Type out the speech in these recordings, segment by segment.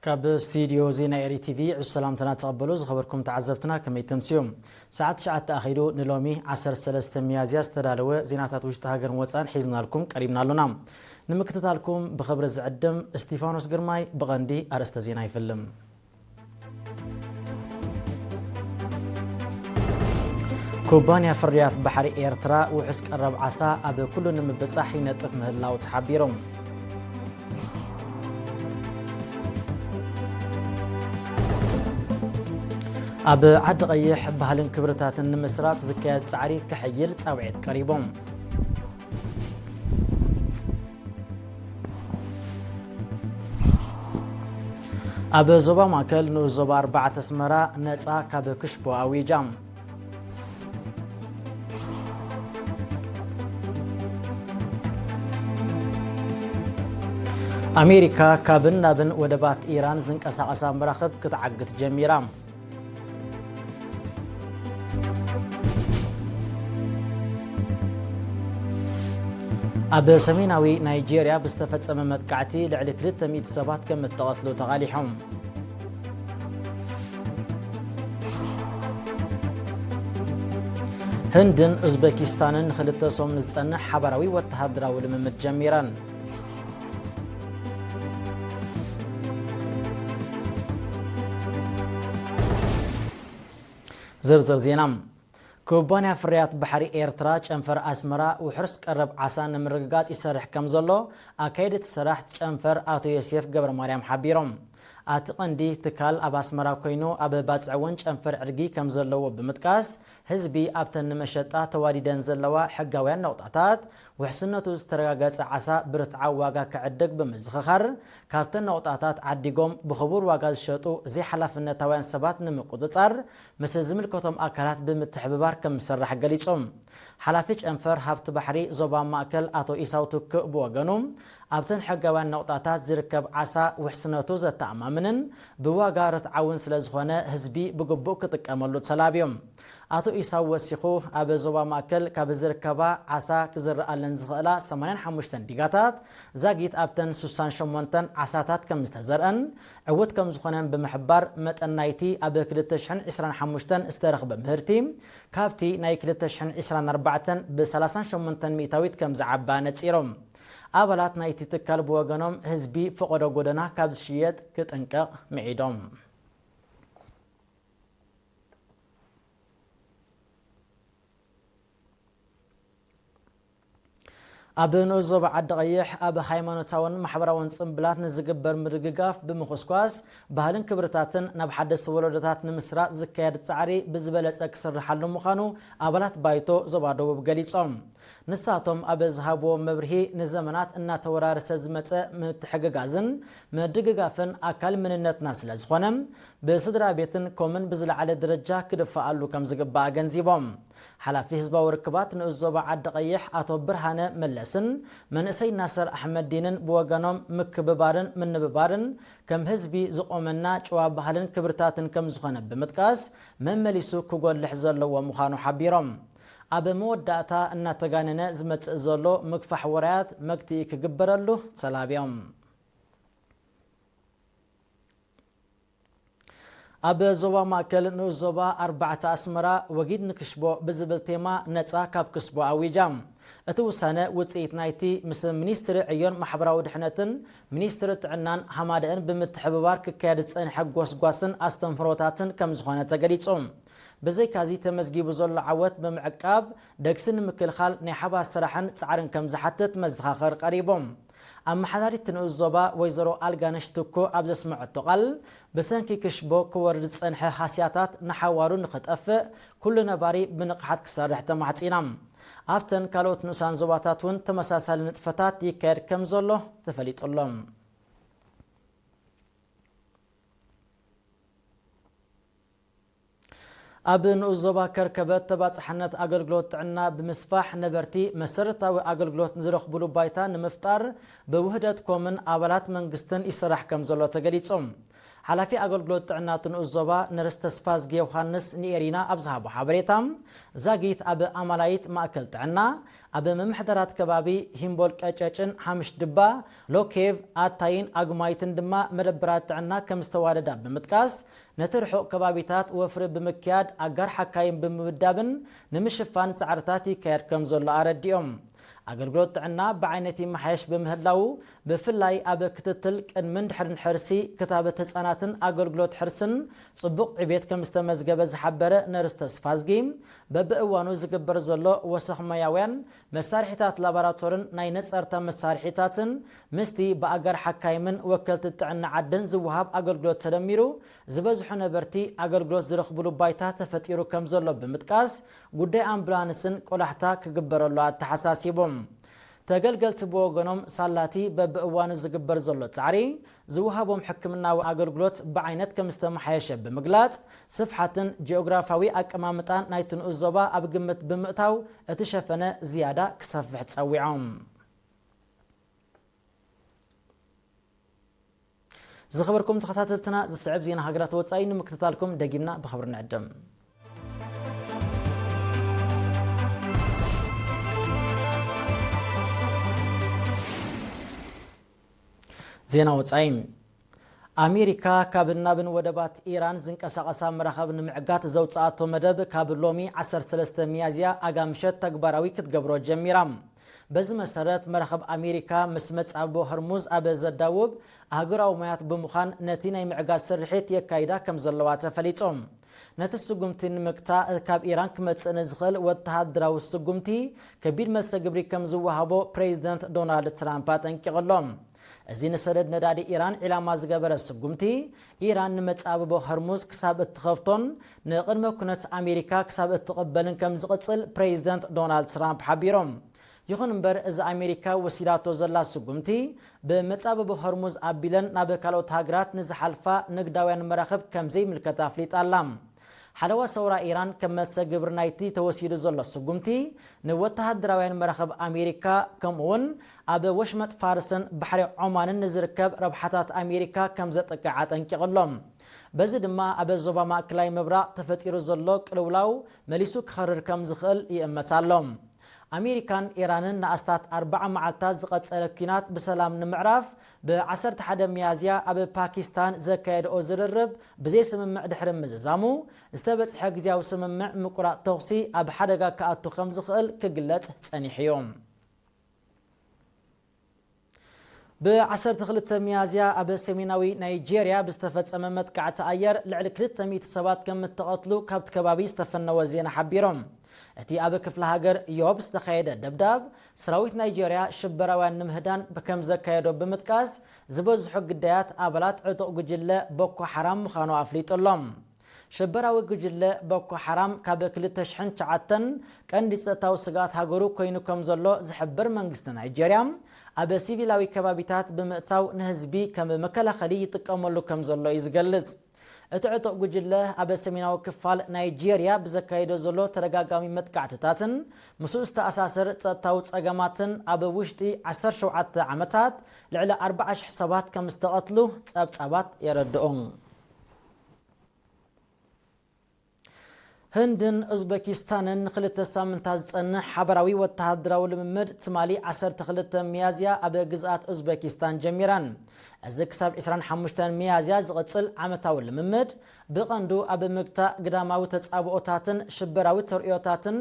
ካብ ስቱዲዮ ዜና ኤሪ ቲቪ ዕዙዝ ሰላምታና ተቐበሉ። ዝኸበርኩም ተዓዘብትና ከመይ ተምስዮም? ሰዓት ትሽዓተ ኣኺሉ ንሎሚ ዓሰርተ ሰለስተ ሚያዝያ ዝተዳለወ ዜናታት ውሽጢ ሃገርን ወፃን ሒዝናልኩም ቀሪብና ኣሎና። ንምክትታልኩም ብኽብሪ ዝዕድም እስቲፋኖስ ግርማይ። ብቐንዲ ኣርእስተ ዜና ይፍልም። ኩባንያ ፍርያት ባሕሪ ኤርትራ ውሑስ ቀረብ ዓሳ ኣብ ኩሉ ንምብጻሕ ይነጥፍ ምህላው ተሓቢሩ። ኣብ ዓዲ ቀይሕ ባህልን ክብርታትን ንምስራጥ ዝካየድ ጻዕሪ ክሕይል ጻውዒት ቀሪቦም። ኣብ ዞባ ማእከል ንኡስ ዞባ ኣርባዕተ ኣስመራ ነጻ ካብ ክሽቦ ኣዊጃ። ኣሜሪካ ካብን ናብን ወደባት ኢራን ዝንቀሳቐሳ መራኽብ ክትዓግት ጀሚራ። ኣብ ሰሜናዊ ናይጄርያ ብዝተፈጸመ መጥቃዕቲ ልዕሊ ክልተ ሚእቲ ሰባት ከም እተቐትሉ ተቓሊሖም። ህንድን ኡዝቤኪስታንን ንኽልተ ሰሙን ዝጸንሕ ሓባራዊ ወተሃደራዊ ልምምድ ጀሚረን። ዝርዝር ዜና። ኩባንያ ፍርያት ባሕሪ ኤርትራ ጨንፈር ኣስመራ ውሑስ ቀረብ ዓሳ ንምርግጋጽ ይሰርሕ ከም ዘሎ ኣካየዲ እቲ ስራሕ ጨንፈር ኣቶ ዮሴፍ ገብረ ማርያም ሓቢሮም። ኣቲ ቀንዲ ትካል ኣብ ኣስመራ ኮይኑ ኣብ ባጽዕ እውን ጨንፈር ዕድጊ ከም ዘለዎ ብምጥቃስ፣ ህዝቢ ኣብተን ንመሸጣ ተዋዲደን ዘለዋ ሕጋውያን ነቑጣታት ውሕስነቱ ዝተረጋገጸ ዓሳ ብርትዓዊ ዋጋ ክዕድግ ብምዝኽኻር፣ ካብተን ነቑጣታት ዓዲጎም ብኽቡር ዋጋ ዝሸጡ ዘይሓላፍነታውያን ሰባት ንምቁጽጻር ምስ ዝምልከቶም ኣካላት ብምትሕብባር ከም ዝስራሕ ገሊጹ። ሓላፊ ጨንፈር ሃብቲ ባሕሪ ዞባ ማእከል ኣቶ ኢሳው ትክእ ብወገኑ፣ ኣብተን ሕጋውያን ነቑጣታት ዝርከብ ዓሳ ውሕስነቱ ዘተኣማምንን ብዋጋ ርትዓውን ስለ ዝኾነ ህዝቢ ብግቡእ ክጥቀመሉ ተላብዩ። ኣቶ ኢሳው ወሲኹ፣ ኣብ ዞባ ማእከል ካብ ዝርከባ ዓሳ ክዝረኣለን ዝኽእላ ሰማንያን ሓሙሽተን ዲጋታት ዛጊት ኣብተን ስሳን ሸሞንተን ዓሳታት ከም ዝተዘርአን፣ ዕውት ከም ዝኾነን ብምሕባር፣ መጠን ናይቲ ኣብ ክልተ ሽሕን ዕስራን ሓሙሽተን ዝተረኽበ ምህርቲ ካብቲ ናይ ክልተ ሽሕን ዕስራን ኣርባዕተን ብሰላሳን ሸሞንተን ሚእታዊት ከም ዝዓባ ነጺሮም። ኣባላት ናይቲ ትካል ብወገኖም ህዝቢ ፈቐዶ ጎደና ካብ ዝሽየጥ ክጥንቀቕ ምዒዶም። ኣብ ንኡስ ዞባ ዓዲ ቀይሕ ኣብ ሃይማኖታውን ማሕበራውን ጽምብላት ንዝግበር ምድግጋፍ ብምኹስኳስ ባህልን ክብርታትን ናብ ሓደስቲ ወለዶታት ንምስራጽ ዝካየድ ጻዕሪ ብዝበለጸ ክስርሓሉ ምዃኑ ኣባላት ባይቶ ዞባ ደቡብ ገሊጾም። ንሳቶም ኣብ ዝሃብዎ መብርሂ፣ ንዘመናት እናተወራረሰ ዝመጸ ምትሕግጋዝን ምድግጋፍን ኣካል መንነትና ስለ ዝኾነ፣ ብስድራ ቤትን ኮምን ብዝለዓለ ደረጃ ክድፋኣሉ ከም ዝግባእ ኣገንዚቦም። ሓላፊ ህዝባዊ ርክባት ንኡስ ዞባ ዓዲ ቀይሕ ኣቶ ብርሃነ መለስን መንእሰይ ናሰር ኣሕመዲንን ብወገኖም፣ ምክብባርን ምንብባርን ከም ህዝቢ ዝቖመና ጨዋ ባህልን ክብርታትን ከም ዝኾነ ብምጥቃስ፣ መመሊሱ ክጎልሕ ዘለዎ ምዃኑ ሓቢሮም። ኣብ መወዳእታ፣ እናተጋነነ ዝመጽእ ዘሎ ምግፋሕ ወራያት መግትኢ ክግበረሉ ተላብዮም። ኣብ ዞባ ማእከል ንኡስ ዞባ ኣርባዕተ ኣስመራ፣ ወጊድ ንክሽቦ ብዝብል ቴማ ነጻ ካብ ክስቦ ኣዊጃ። እቲ ውሳነ ውጽኢት ናይቲ ምስ ሚኒስትሪ ዕዮን ማሕበራዊ ድሕነትን ሚኒስትሪ ጥዕናን ሃማደእን ብምትሕብባር ክካየድ ዝጸንሐ ጎስጓስን ኣስተምህሮታትን ከም ዝኾነ ተገሊጹ። ብዘይካዚ ተመዝጊቡ ዘሎ ዓወት ብምዕቃብ፣ ደግሲ ንምክልኻል ናይ ሓባር ስራሕን ጻዕርን ከም ዝሓትት መዘኻኸር ቀሪቦም። ኣመሓዳሪት ንኡስ ዞባ ወይዘሮ ኣልጋነሽ ትኩ ኣብ ዘስመዐቶ ቃል፣ ብሰንኪ ክሽቦ ክወርድ ዝጸንሐ ሃስያታት ንሓዋሩ ንኽጠፍእ ኩሉ ነባሪ ብንቕሓት ክሰርሕ ተማሕጺና። ኣብተን ካልኦት ንኡሳን ዞባታት እውን ተመሳሳሊ ንጥፈታት ይካየድ ከም ዘሎ ተፈሊጡ ኣሎ። ኣብ ንኡስ ዞባ ከርከበት ተባጻሕነት ኣገልግሎት ጥዕና ብምስፋሕ፣ ነበርቲ መሰረታዊ ኣገልግሎት ዝረኽብሉ ባይታ ንምፍጣር ብውህደት ኮምን ኣባላት መንግስትን ይስራሕ ከም ዘሎ ተገሊጹ። ሓላፊ ኣገልግሎት ጥዕና እቲ ንኡስ ዞባ ነርስ ተስፋዝጊ ዮሃንስ ንኤሪና ኣብ ዝሃቦ ሓበሬታ፣ ዛጊት ኣብ ኣማላይት ማእከል ጥዕና፣ ኣብ ምምሕዳራት ከባቢ ሂምቦል ቀጨጭን ሓምሽ ድባ፣ ሎኬቭ፣ ኣታይን ኣጉማይትን ድማ መደብራት ጥዕና ከም ዝተዋደዳ ብምጥቃስ፣ ነቲ ርሑቕ ከባቢታት ወፍሪ ብምክያድ ኣጋር ሓካይም ብምምዳብን ንምሽፋን ጻዕርታት ይካየድ ከም ዘሎ ኣረዲኦም። ኣገልግሎት ጥዕና ብዓይነት ይመሓየሽ ብምህላዉ፣ ብፍላይ ኣብ ክትትል ቅድምን ድሕርን ሕርሲ፣ ክታበት ህጻናትን ኣገልግሎት ሕርስን ጽቡቕ ዕቤት ከም ዝተመዝገበ ዝሓበረ ነርስ ተስፋዝጊ፣ በብእዋኑ ዝግበር ዘሎ ወሰኽ ሞያውያን መሳርሒታት ላቦራቶርን ናይ ነጸርታ መሳርሒታትን ምስቲ ብኣጋር ሓካይምን ወከልቲ ጥዕና ዓድን ዝወሃብ ኣገልግሎት ተደሚሩ፣ ዝበዝሑ ነበርቲ ኣገልግሎት ዝረኽብሉ ባይታ ተፈጢሩ ከም ዘሎ ብምጥቃስ፣ ጉዳይ ኣምቡላንስን ቆላሕታ ክግበረሉ ኣተሓሳሲቦም። ተገልገልቲ ብወገኖም፣ ሳላቲ በብእዋኑ ዝግበር ዘሎ ጻዕሪ፣ ዝወሃቦም ሕክምናዊ ኣገልግሎት ብዓይነት ከም ዝተመሓየሸ ብምግላጽ፣ ስፍሓትን ጂኦግራፋዊ ኣቀማምጣን ናይቲ ንኡስ ዞባ ኣብ ግምት ብምእታው፣ እቲ ሸፈነ ዝያዳ ክሰፍሕ ጸዊዖም። ዝኸበርኩም ተኸታተልትና፣ ዝስዕብ ዜና ሃገራት ወጻኢ ንምክትታልኩም ደጊምና ብኽብሪ ንዕድም። ዜና ወጻኢ። ኣሜሪካ ካብን ናብን ወደባት ኢራን ዝንቀሳቐሳ መራኸብ ንምዕጋት ዘውጽኣቶ መደብ ካብ ሎሚ ዓሰርተ ሰለስተ ሚያዝያ ኣጋ ምሸት ተግባራዊ ክትገብሮ ጀሚራ። በዚ መሰረት፣ መራኸብ ኣሜሪካ ምስ መጻብቦ ሆርሙዝ ኣብ ዘዳውብ ኣህጉራዊ ማያት ብምዃን ነቲ ናይ ምዕጋት ስርሒት የካይዳ ከም ዘለዋ ተፈሊጡ። ነቲ ስጉምቲ ንምግታእ፣ ካብ ኢራን ክመጽእ ንዝኽእል ወተሃደራዊ ስጉምቲ ከቢድ መልሰ ግብሪ ከም ዝወሃቦ ፕሬዚደንት ዶናልድ ትራምፕ ኣጠንቂቑ ኣሎ። እዚ ንሰደድ ነዳዲ ኢራን ዒላማ ዝገበረ ስጉምቲ፣ ኢራን ንመጻብቦ ሆርሙዝ ክሳብ እትኸፍቶን ንቕድመ ኩነት ኣሜሪካ ክሳብ እትቕበልን ከም ዝቕጽል ፕሬዚደንት ዶናልድ ትራምፕ ሓቢሮም። ይኹን እምበር፣ እዚ ኣሜሪካ ወሲዳቶ ዘላ ስጉምቲ፣ ብመጻብቦ ሆርሙዝ ኣቢለን ናብ ካልኦት ሃገራት ንዝሓልፋ ንግዳውያን መራኽብ ከም ዘይምልከት ኣፍሊጣ ኣላ። ሓለዋ ሰውራ ኢራን ከም መልሰ ግብሪ ናይቲ ተወሲዱ ዘሎ ስጉምቲ፣ ንወተሃደራውያን መራኽብ ኣሜሪካ፣ ከምኡውን ኣብ ወሽመጥ ፋርስን ባሕሪ ዖማንን ንዝርከብ ረብሓታት ኣሜሪካ ከም ዘጥቅዕ ኣጠንቂቑ ኣሎ። በዚ ድማ ኣብ ዞባ ማእከላይ ምብራቕ ተፈጢሩ ዘሎ ቅልውላው መሊሱ ክኸርር ከም ዝኽእል ይእመት ኣሎ። ኣሜሪካን ኢራንን ንኣስታት ኣርባዓ መዓልታት ዝቐጸለ ኲናት ብሰላም ንምዕራፍ፣ ብ ዓሰርተ ሓደ ሚያዝያ ኣብ ፓኪስታን ዘካየድኦ ዝርርብ ብዘይ ስምምዕ ድሕሪ ምዝዛሙ፣ ዝተበጽሐ ግዝያዊ ስምምዕ ምቁራጽ ተኹሲ ኣብ ሓደጋ ክኣቱ ከም ዝኽእል ክግለጽ ጸኒሑ እዩ። ብ ዓሰርተ ክልተ ሚያዝያ ኣብ ሰሜናዊ ናይጄርያ ብዝተፈጸመ መጥቃዕቲ ኣየር ልዕሊ ክልተ ሚእቲ ሰባት ከም እተቐትሉ ካብቲ ከባቢ ዝተፈነወ ዜና ሓቢሮም። እቲ ኣብ ክፍለ ሃገር ዮብ ዝተኻየደ ደብዳብ፣ ሰራዊት ናይጄርያ ሽበራውያን ንምህዳን ከም ዘካየዶ ብምጥቃስ፣ ዝበዝሑ ግዳያት ኣባላት ዕጡቕ ጉጅለ ቦኮ ሓራም ምዃኑ ኣፍሊጡ ኣሎ። ሽበራዊ ጉጅለ ቦኮ ሓራም ካብ ክልተ ሽሕን ትሽዓተን ቀንዲ ጸጥታዊ ስግኣት ሃገሩ ኮይኑ ከም ዘሎ ዝሕብር መንግስቲ ናይጄርያ፣ ኣብ ሲቪላዊ ከባቢታት ብምእታው ንህዝቢ ከም መከላኸሊ ይጥቀመሉ ከም ዘሎ እዩ ዝገልጽ። እቲ ዕጡቕ ጉጅለ ኣብ ሰሜናዊ ክፋል ናይጄርያ ብዘካየዶ ዘሎ ተደጋጋሚ መጥቃዕትታትን ምስኡ ዝተኣሳሰር ጸጥታዊ ጸገማትን ኣብ ውሽጢ ዓሰርተ ሸውዓተ ዓመታት ልዕሊ ኣርባዓ ሽሕ ሰባት ከም ዝተቐትሉ ጸብጻባት የረድኡ። ህንድን ኡዝበኪስታንን ንክልተ ሳምንታት ዝጸንሕ ሓበራዊ ወተሃደራዊ ልምምድ ትማሊ ዓሰርተ ክልተ ሚያዝያ ኣብ ግዝኣት ኡዝበኪስታን ጀሚረን። እዚ ክሳብ ዕስራን ሓሙሽተን ሚያዝያ ዝቕጽል ዓመታዊ ልምምድ፣ ብቐንዱ ኣብ ምግታእ ግዳማዊ ተጻብኦታትን ሽበራዊ ተርእዮታትን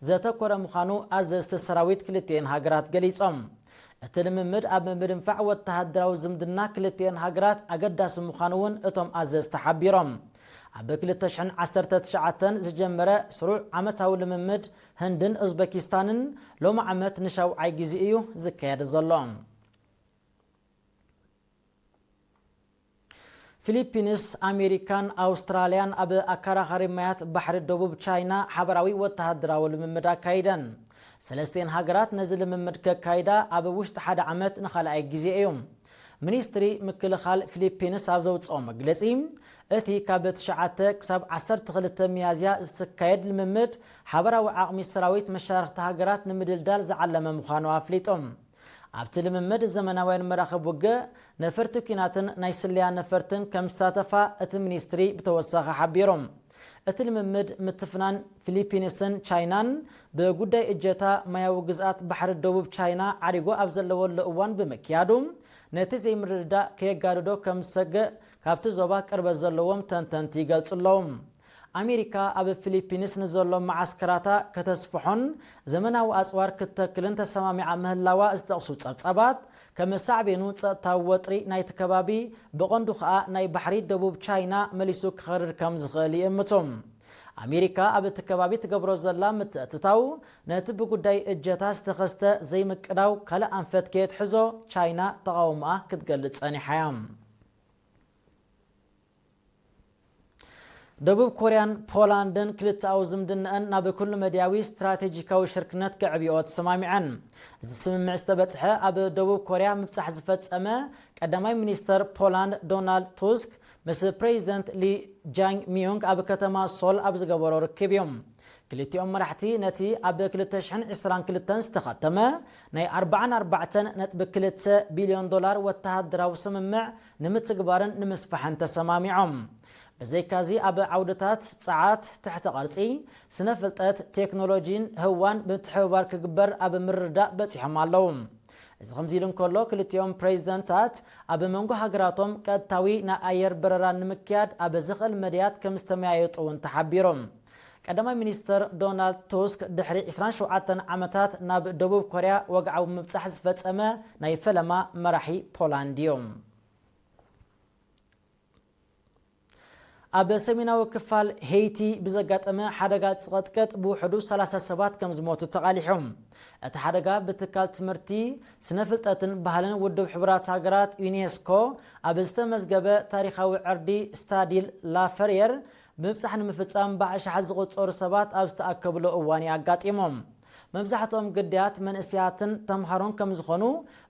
ዘተኮረ ምዃኑ ኣዘዝቲ ሰራዊት ክልቲኤን ሃገራት ገሊጾም። እቲ ልምምድ ኣብ ምድንፋዕ ወተሃደራዊ ዝምድና ክልቲኤን ሃገራት ኣገዳሲ ምዃኑ እውን እቶም ኣዘዝቲ ሓቢሮም። ኣብ ክልተ ሽሕን ዓሰርተ ትሽዓተን ዝጀመረ ስሩዕ ዓመታዊ ልምምድ ህንድን ኡዝበኪስታንን ሎሚ ዓመት ንሻውዓይ ግዜ እዩ ዝካየድ ዘሎ። ፊሊፒንስ፣ ኣሜሪካን ኣውስትራልያን ኣብ ኣከራኻሪ ማያት ባሕሪ ደቡብ ቻይና ሓበራዊ ወተሃደራዊ ልምምድ ኣካይደን። ሰለስቲኤን ሃገራት ነዚ ልምምድ ከካይዳ ኣብ ውሽጢ ሓደ ዓመት ንኻልኣይ ግዜ እዩ። ሚኒስትሪ ምክልኻል ፊሊፒንስ ኣብ ዘውፅኦ መግለፂ፣ እቲ ካብ ትሽዓተ ክሳብ ዓሰርተ ክልተ ሚያዝያ ዝካየድ ልምምድ ሓበራዊ ዓቕሚ ሰራዊት መሻርኽቲ ሃገራት ንምድልዳል ዝዓለመ ምዃኑ ኣፍሊጦም። ኣብቲ ልምምድ ዘመናውያን መራኽብ ውግእ፣ ነፈርቲ ኲናትን ናይ ስለያ ነፈርትን ከም ዝሳተፋ እቲ ሚኒስትሪ ብተወሳኺ ሓቢሩ። እቲ ልምምድ ምትፍናን ፊሊፒንስን ቻይናን ብጉዳይ እጀታ ማያዊ ግዝኣት ባሕሪ ደቡብ ቻይና ዓሪጉ ኣብ ዘለወሉ እዋን ብምክያዱ፣ ነቲ ዘይምርድዳእ ከየጋድዶ ከም ዝሰግእ ካብቲ ዞባ ቅርበት ዘለዎም ተንተንቲ ይገልጹ ኣለዉ። ኣሜሪካ ኣብ ፊሊፒንስ ንዘሎ መዓስከራታ ከተስፍሖን ዘመናዊ ኣጽዋር ክትተክልን ተሰማሚዓ ምህላዋ ዝጠቕሱ ጸብጻባት፣ ከም ሳዕቤኑ ጸጥታዊ ወጥሪ ናይቲ ከባቢ፣ ብቐንዱ ከኣ ናይ ባሕሪ ደቡብ ቻይና መሊሱ ክኸርር ከም ዝኽእል ይእምቱ። ኣሜሪካ ኣብ እቲ ከባቢ ትገብሮ ዘላ ምትእትታው፣ ነቲ ብጉዳይ እጀታ ዝተኸስተ ዘይምቅዳው ካልእ ኣንፈት ከየትሕዞ ቻይና ተቓውሞኣ ክትገልጽ ጸኒሓ እያ። ደቡብ ኮርያን ፖላንድን ክልተኣዊ ዝምድናኣን ናብ ኩሉ መድያዊ ስትራቴጂካዊ ሽርክነት ከዕብይኦ ተሰማሚዐን። እዚ ስምምዕ ዝተበጽሐ ኣብ ደቡብ ኮርያ ምብጻሕ ዝፈጸመ ቀዳማይ ሚኒስተር ፖላንድ ዶናልድ ቱስክ ምስ ፕሬዚደንት ሊ ጃንግ ሚዩንግ ኣብ ከተማ ሶል ኣብ ዝገበሮ ርክብ እዩ። ክልቲኦም መራሕቲ ነቲ ኣብ ክልተ ሽሕን ዕስራን ክልተን ዝተኸተመ ናይ ኣርባዓን ኣርባዕተን ነጥቢ ክልተ ቢልዮን ዶላር ወተሃደራዊ ስምምዕ ንምትግባርን ንምስፋሕን ተሰማሚዖም። ብዘይካዚ ኣብ ዓውድታት ጸዓት፣ ትሕተ ቅርጺ፣ ስነ ፍልጠት፣ ቴክኖሎጂን ህዋን ብምትሕብባር ክግበር ኣብ ምርድዳእ በጺሖም ኣለዉ። እዚ ከምዚ ኢሉ እንከሎ፣ ክልቲኦም ፕሬዚደንታት ኣብ መንጎ ሃገራቶም ቀጥታዊ ናይ ኣየር በረራ ንምክያድ ኣብ ዝኽእል መድያት ከም ዝተመያየጡ እውን ተሓቢሩ። ቀዳማይ ሚኒስተር ዶናልድ ቱስክ ድሕሪ ዕስራን ሸውዓተን ዓመታት ናብ ደቡብ ኮርያ ወግዓዊ ምብጻሕ ዝፈጸመ ናይ ፈለማ መራሒ ፖላንድ እዩ። ኣብ ሰሜናዊ ክፋል ሄይቲ ብዘጋጠመ ሓደጋ ጽቕጥቅጥ ብውሕዱ ሰላሳ ሰባት ከም ዝሞቱ ተቓሊሑ። እቲ ሓደጋ ብትካል ትምህርቲ፣ ስነ ፍልጠትን ባህልን ውድብ ሕቡራት ሃገራት ዩኔስኮ ኣብ ዝተመዝገበ ታሪኻዊ ዕርዲ ስታዲል ላፈርየር ምብጻሕ ንምፍጻም ብኣሽሓት ዝቑጸሩ ሰባት ኣብ ዝተኣከብሉ እዋን እዩ ኣጋጢሙ። መብዛሕትኦም ግዳያት መንእሰያትን ተምሃሮን ከም ዝኾኑ፣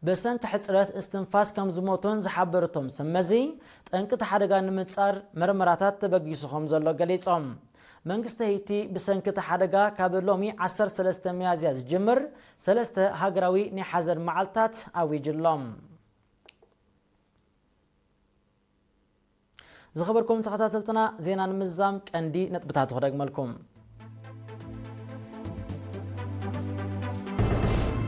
ብሰንኪ ሕጽረት እስትንፋስ ከም ዝሞቱን ዝሓበሩ እቶም ሰብ መዚ፣ ጠንቂ እቲ ሓደጋ ንምጻር መርመራታት ተበጊሱ ከም ዘሎ ገሊጾም። መንግስቲ ሄይቲ ብሰንኪ እቲ ሓደጋ ካብ ሎሚ ዓሰርተ ሰለስተ ሚያዝያ ዝጅምር ሰለስተ ሃገራዊ ናይ ሓዘን መዓልታት ኣዊጁ ኣሎ። ዝኸበርኩም ተኸታተልትና፣ ዜና ንምዝዛም ቀንዲ ነጥብታቱ ክደግመልኩም።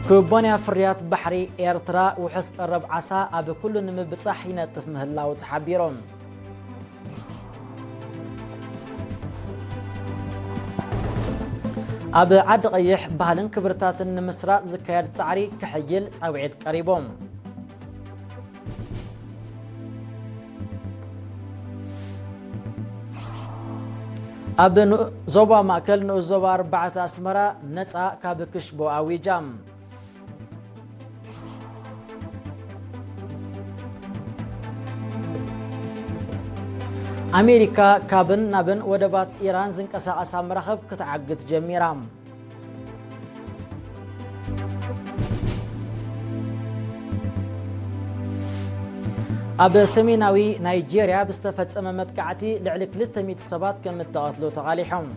ኩባንያ ፍርያት ባሕሪ ኤርትራ ውሑስ ቀረብ ዓሳ ኣብ ኩሉ ንምብጻሕ ይነጥፍ ምህላው ተሓቢሩ። ኣብ ዓዲ ቀይሕ ባህልን ክብርታትን ንምስራጽ ዝካየድ ጻዕሪ ክሕይል ጻውዒት ቀሪቡ። ኣብ ንኡ-፣ ዞባ ማእከል ንኡስ ዞባ ኣርባዕተ ኣስመራ ነጻ ካብ ክሽቦ ኣዊጃ። ኣሜሪካ ካብን ናብን ወደባት ኢራን ዝንቀሳቐሳ መራኽብ ክትዓግት ጀሚራ። ኣብ ሰሜናዊ ናይጄርያ ብዝተፈጸመ መጥቃዕቲ ልዕሊ ክልተ ሚእቲ ሰባት ከም እተቐትሉ ተቓሊሖም።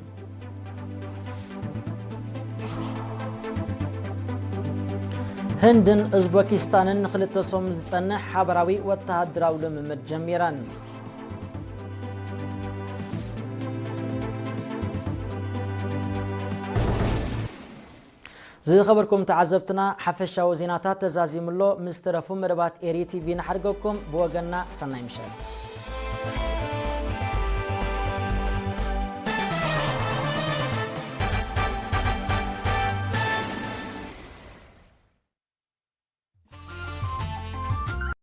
ህንድን ኡዝበኪስታንን ንኽልተ ሰሙን ዝጸንሕ ሓበራዊ ወተሃደራዊ ልምምድ ጀሚረን። ዝኸበርኩም ተዓዘብትና፣ ሓፈሻዊ ዜናታት ተዛዚሙ ኣሎ። ምስ ተረፉ መደባት ኤሪ ቲቪ ንሓድገኩም። ብወገንና ሰናይ ምሸት።